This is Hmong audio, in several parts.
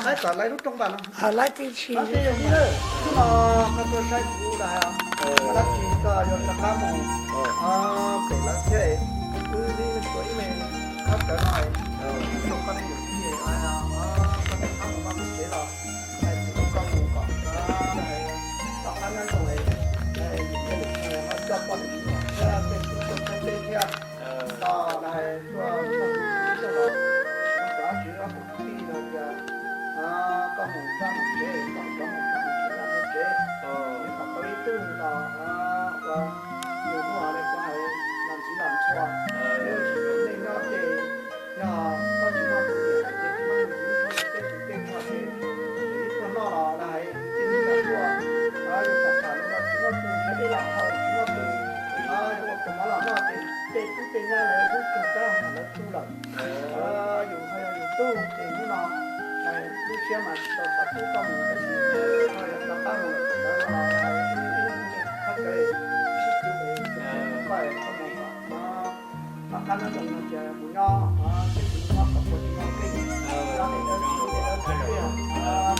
Laib kom lawv lub rooj npas no. Laib tib si. Hnub no koj tuaj saib kuv lawm, dab tsi koj yuav rov qab mus pem lawv thiab, wb ib leeg tuav ib me khab rawv no, koj me nyuam tij, koj rov qab mus vaj mus tsev los, kuv coj koj mus kom rov qab nyob zoo, coj poj niam me nyuam thiab tej tub tej ntxhais tej thiab, los tuaj txog tus txiv tseem los, koj txiv ob tug kwv tij los tias koj mus vaj mus tsev, koj cov mus vaj mus tsev, vaj mus tsev, kom tau ib tug los ua yus muaj li kuv hais los ntxiv los ntxhua, yus tsis yuav nej nyob ces yog koj tsis muaj tus niam ces tsis muaj tus txiv, tej tus tej txog ces ib tug noj los lawv hais tij neeg tuaj, yus tham tham los tsis muaj tus nrhiav dej los haus, tsis muaj tus yuav ua tus mov los noj ces tej tub tej nyab lawv hlub kawg tab lawv tu lawm. Yus ho yog yus tub ces hnub no lub siab mas tsis tau xav pub koj mus tab sis koj yog rov qab mus lawm, ntawd no los ib leeg mus qhov chaw sib cug es koj mus kom rov qab nyob zoo no ces mus nyob seb tus hlub mob kom puas tsis mob plig, nyob li dawb tsis li dawb tiag,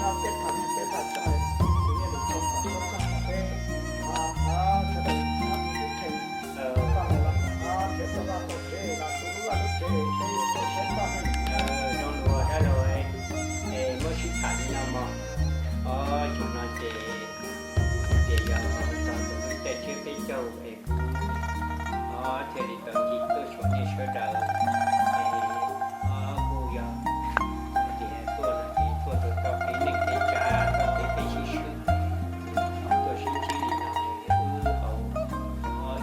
nyob peb tham nyiaj peb tham txog tus nyiaj lus txog kom txog txog peb sawv daws tus kheej, koj los nrhiav tau vaj tau tsev los tu lub vaj lub tsev peb yuav tuaj saib koj. Zoo dua dab laug, es muab sib tham li no mog. Ob, zaum no ces, ces yog txog tus lub caij tshiab peb caug es kuv thiaj li tau ncig tuaj xyuas nej sawv daws, es kuj yog tias tuaj no ces tuaj rau tau kev neej kev tsav, tau kev peb sib swm, tuaj sib ntsib li no es wb hauv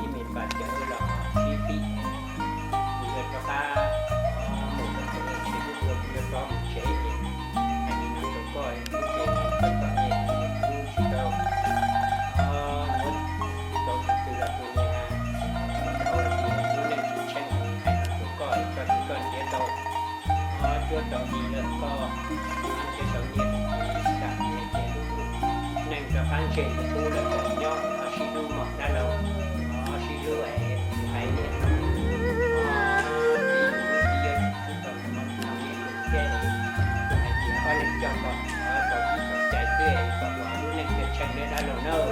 ib me pas cas wb los sib pib, kuv yuav rov qab mus rau tsev, kuv yuav rov mus tsev ces hais li no rau koj, kuv ces koj txom nyem kuv tsis tau muab rau tus twg los tus niag, rau tias lub neej tsis tsheej, hais no rau koj, txog twg koj nrhiav tau, cuab tau nyiaj lawm koj nrhiav tau nyiaj ces xam tias ces lub neej rov qab ntseg tus tub lawm, nyob sib hlub mog dab laug, sib hlub es kuv hais tias txiv yus txiv yog tsis tau mus noj nyiaj thiab, kuv hais tias ob leeg coj kom tau txij tau cai thiab kom lub neej tsheej tsheej nawb dab laug nawb.